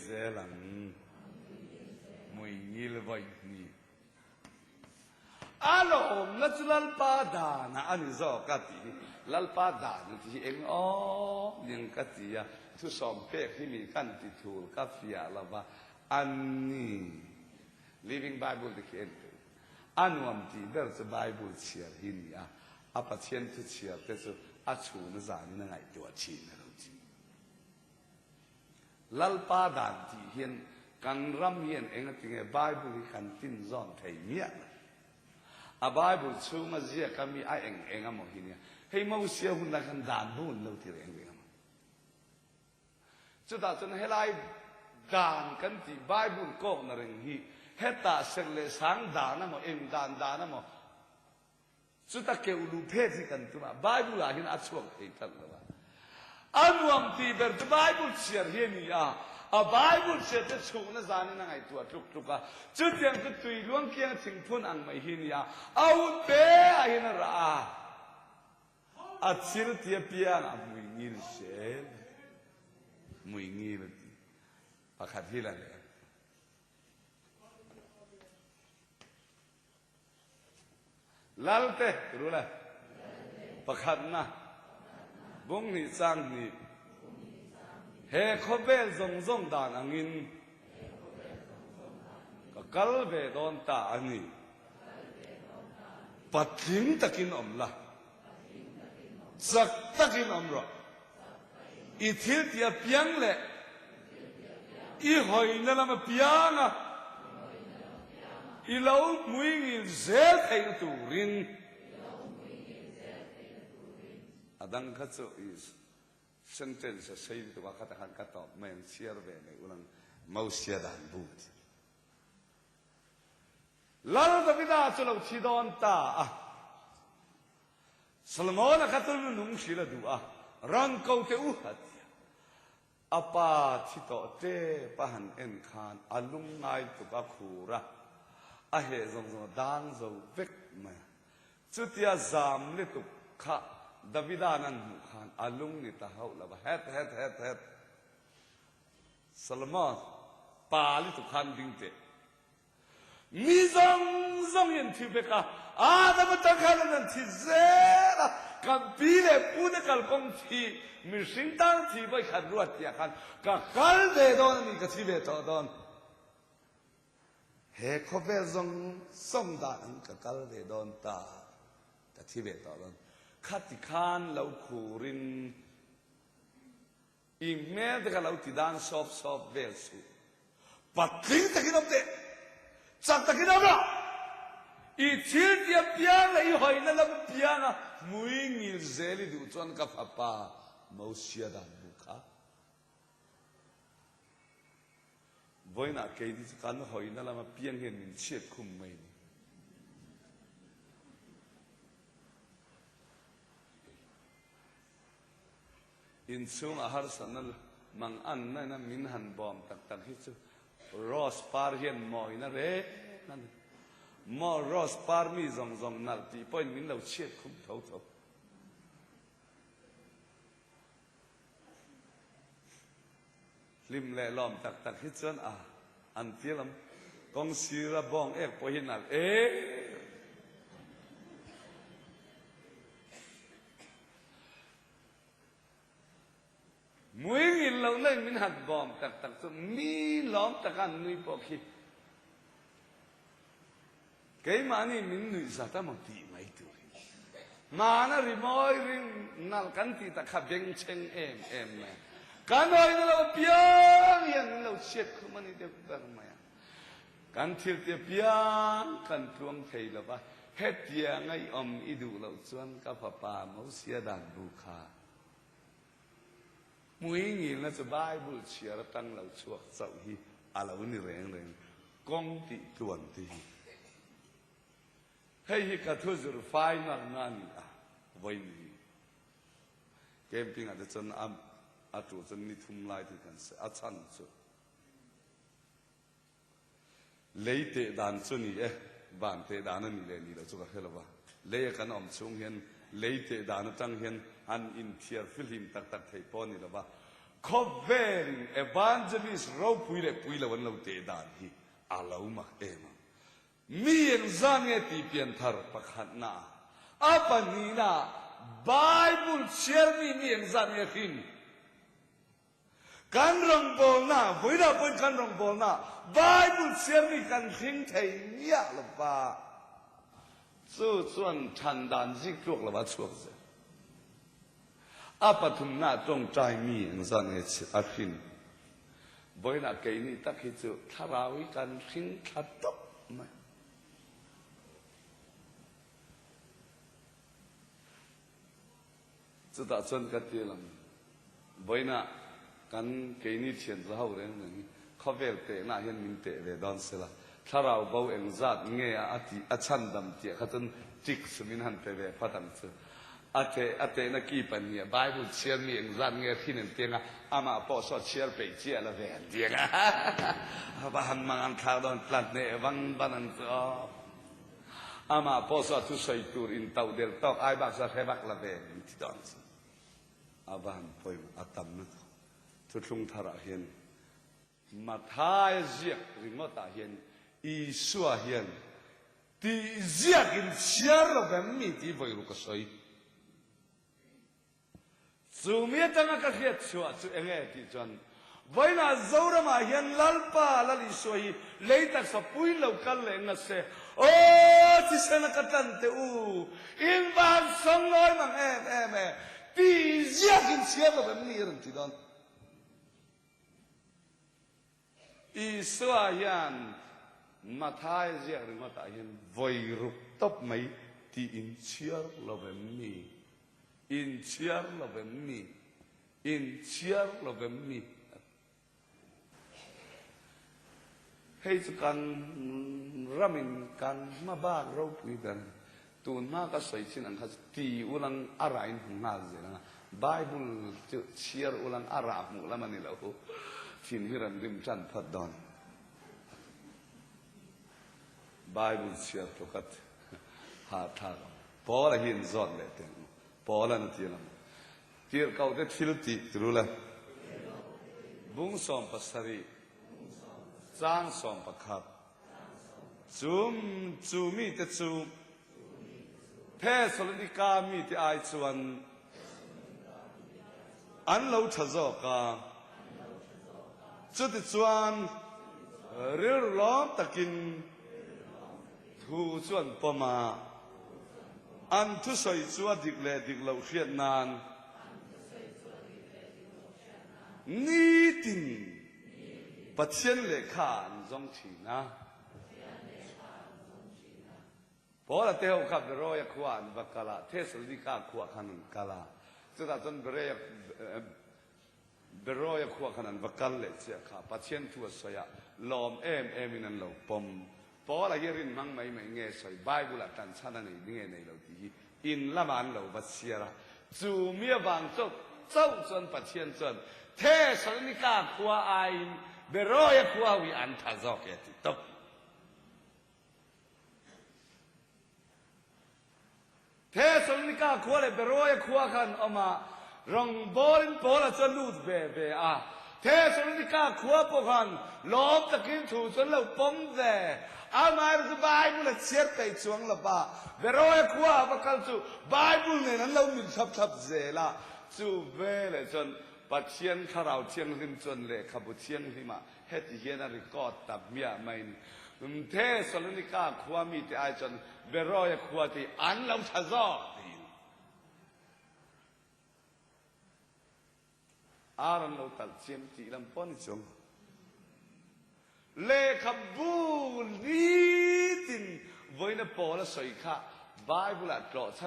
zel ang. Hmuingil vawi hnih. A lawmna chu Lalpa danah a ni zawk a tih hi. Lalpa dan a tih hi eng awm ning ka ti a, thusawm pek hi mi kan ti thul ka fiah lo va, a ni. Living Bible te khi en teh u. A nuam tih ber chu Bible chhiar hi ni a, a Pathian thu chhiar te chu a chhun a zanin a ngaihtuah thin a lo ti. Lalpa dan tih hian kan ram hian engatinge Bible hi kan tin zawn thei miah lo. A Bible chhunga ziak a mi a eng eng amaw hi nia. Hei Mosia hun lai khan dan bu an lo ti reng reng amaw. Chutah chuan helai dan kan tih Bible kawkna reng hi hetah serh leh sang dan amaw eng dan dan amaw Chuta keuh luh phet hi kan tum a, Bible ah hian a chhuak thei tlat lo a. A nuam tih ber chu Bible chhiar hi a ni a, a Bible chhiar chu chhukna zanin a ngaihtuah tluk tluk a, chutiang chu tui luang kianga thingphun ang mai hi a ni a, a hun te ah hian a rah a, a thil ti apiang a hmui ngil zel a ti, hmui ngil a ti, pakhat hi la leh ang. Lalte ru le. Pakhatna, bung hnih chang hnih. He khawvel zawng zawng dan angin ka kal ve dawn ta a ni. Patling takin awm la, chak takin awm rawh. I thil tih apiang leh i hawina lam apianga i lo hmuingil zel theihna turin a dang kha chu i sentence a sei lutuk a, khata khan ka tawp mai ang, chhiar ve mai ulang Mosia dan bu ti. Lal Davida chu lo thi dawn ta a. Solomon-a kha chu nung hril a duh a, rawn ko teh u a ti a. A pa thi tawh tep a han en khan a lungngai tuk a khur a, a heh zawng zawng a dang zo vek mai a. Chutia zam lutuk kha Davida'n an hmuh khan a lung ni ta hauh lo va, Het, het, het, het, Solomon, pa lutuk khan ding teh. Mi zawng zawng hi an thi vek a, Adam atang khan an han thi zel a, kan pi leh pu te kalkawng thi, mihring tan thi vawi khat ruat tih ah khan ka kal ve dawn a ni, ka thi ve tawh dawn. He khawvel zawng zawng dan ang ka kal ve dawn ta, ka thi ve tawh dawn. Khati khan lo khurin I hmel te kha lo ti dan sawp sawp vel suh. Patling takin awm teh. Chak takin awm rawh. I thil ti apiang leh i hawina lam apianga hmui ngil zel i duh chuan ka fapa Mosia dan bu kha. Vawiinah keini chu kan hawina lam apiang hian min chhiat khum mai ni. Inchhungah harsatna mang anna ina min han bawm tak tak hi chu Rose par hian mawina reng a ni. Maw Rose par mi zawng zawng nalh tih pawhin min lo chhiat khum tho tho. Hlim leh lawm tak tak hi chuan a an ti lam kawng sira bawng ek pawh hi nalh em. Muingil lohna in min han bawm tak tak chu mi lawm taka an nui pawh khi keimahni min nuih zat amaw tih mai tur hi. Hmana rimawi ring nalh kan tih tak kha bengchheng em em mai a. Kan awihna lo piang hian min lo chhiat khum a ni deuh ber mai a. Kan thil ti apiang kan tluang thei lo va, hetianga i awm i duh loh chuan ka fapa Mosia dan bu kha hmui ngilna chu Bible chhiar atang lo chhuak chauh hi a lo ni reng reng kawng tih tluan te hi. Hei hi ka thu zir final na a ni a, vawiin hi camping ah te chuan a tu chuan ni thum lai te kan sawi a chhan chu. Lei teh dan chu ni e, van teh dan a nih leh nih loh chu ka hre lo va. Lei a kan awm chhung hian lei teh dan atang hian han inthiar fihlim tak tak theih pawh a ni lo va. Khawvelin evangelist ropui leh pui lo an lo teh dan hi a lo mak em ang. Mi engzah nge tih pianthar pakhatna ah, a pahnihna ah Bible chhiarmi mi engzah nge hrin? Kan rawngbawlna, vawilah pawhin kan rawngbawlna Bible chhiarmi kan hring thei miah lo va, chu chuan than dan zik tluak lova chhuak zel. A pathumna tawngtai mi engzah nge a hrin? Vawiinah keini tak hi chu thlarau hi kan hring thla tawp mai. Chutah chuan ka ti lam, vawiinah kan keini thian za ho reng reng hi khawvel tehna hian min teh ve dawn sela, thlarau bo engzat nge a tih a chhandam tiah kha chuan tik chu min han pe ve phat ang chu. A teh a tehna ki pahnih a Bible chhiar mi engzat nge thin an tiang a, amah pawh saw chhiar peih chiah la ve an tiang a, va han mang an thlak dawn tla hneh vang van ang chu aw. Amah pawh saw thusawi tur in toh del tawk ai bak saw hre vak la ve an ti dawn chu. A va han pawimawh a tam lutuk thuthlung tharah hian Mathaia ziak ringawtah hian Isua hian tih ziakin chhiar lo vem mi tih vawi ruk a sawi. Chu mi atanga ka hriat chhuah chu eng nge tih chuan vawiinah Zoramah hian Lalpa Lal Isua hi lei taksa pui lo kal leh nga se, Aw thisena ka tlan teh u, in van sawngnawi mang em em e, tih ziakin chhiar lo vem mi a rawn ti dawn. Isua hian Mathai ziak ringawtah hian vawi ruk tawp mai tih inchhiar lo vem mi? Inchhiar lo vem mi? Inchhiar lo vem mi? Hei chu kan ramin kan hma bak ropui ber a ni. Tun hma ka sawi chin ang kha chu ti ulang a rah in hmu nghal zel ang a, Bible chu chhiar ulang a rah hmuh lam a ni lo. Thin hi rawn rim tan phawt dawn. Bible chhiar tlukat hahthlak ang. Paula hi in zawt leh teh ang u. Paula'n a ti lang. Tirhkohte thil tih tirul le. Bung 17, chang 11. Chu chu mite chu Thesalonika mite ai chuan an lo tha zawk a. Chutichuan rilru lawm takin thu chu an pawm a, an thusawi chu a dik leh dik loh hriat nan nitin Pathian lehkha an zawng thin a. Paula te ho kha Beroia khua an va kal a, Thesalonika khua khan an kal a. Chutah chuan Beroia Beroia khua khan an va kal leh chiah kha Pathian thu a sawi a, lawm em em in an lo pawm. Paula hi rin hmang mai mai nge sawi, Bible ah tan chhan a nei nge nei lo tih hi in lamah an lo va chhiar a. Chu mi avang chauh chauh chuan Pathian chuan Thesalonika khua aiin Beroia khua ho hi an tha zawk e a ti tawp. Thesalonika khua leh Beroia khua kha an awm a, rawngbawlin Paula chu a lut ve ve a. Thesalonika khua pawh khan lawm takin thu chu an lo pawm ve. Amaherawhchu chu Bible a chhiar peih chuang lo va, Beroia khua a va kal chu Bible nen an lo mil thlap thlap zel a. Chu veleh chuan Pathian Thlarau Thianghlim chuan lehkhabu thianghlimah Heti hian a record ta hmiah maiin Thesalonika khua mite ai chuan Beroia khua te hi an lo tha zawk tiin ar an lo talh chiam tih lam pawh a ni chuang lo. Lehkhabu nitin vawiina Paula sawi kha Bible-ah tlawhchhan.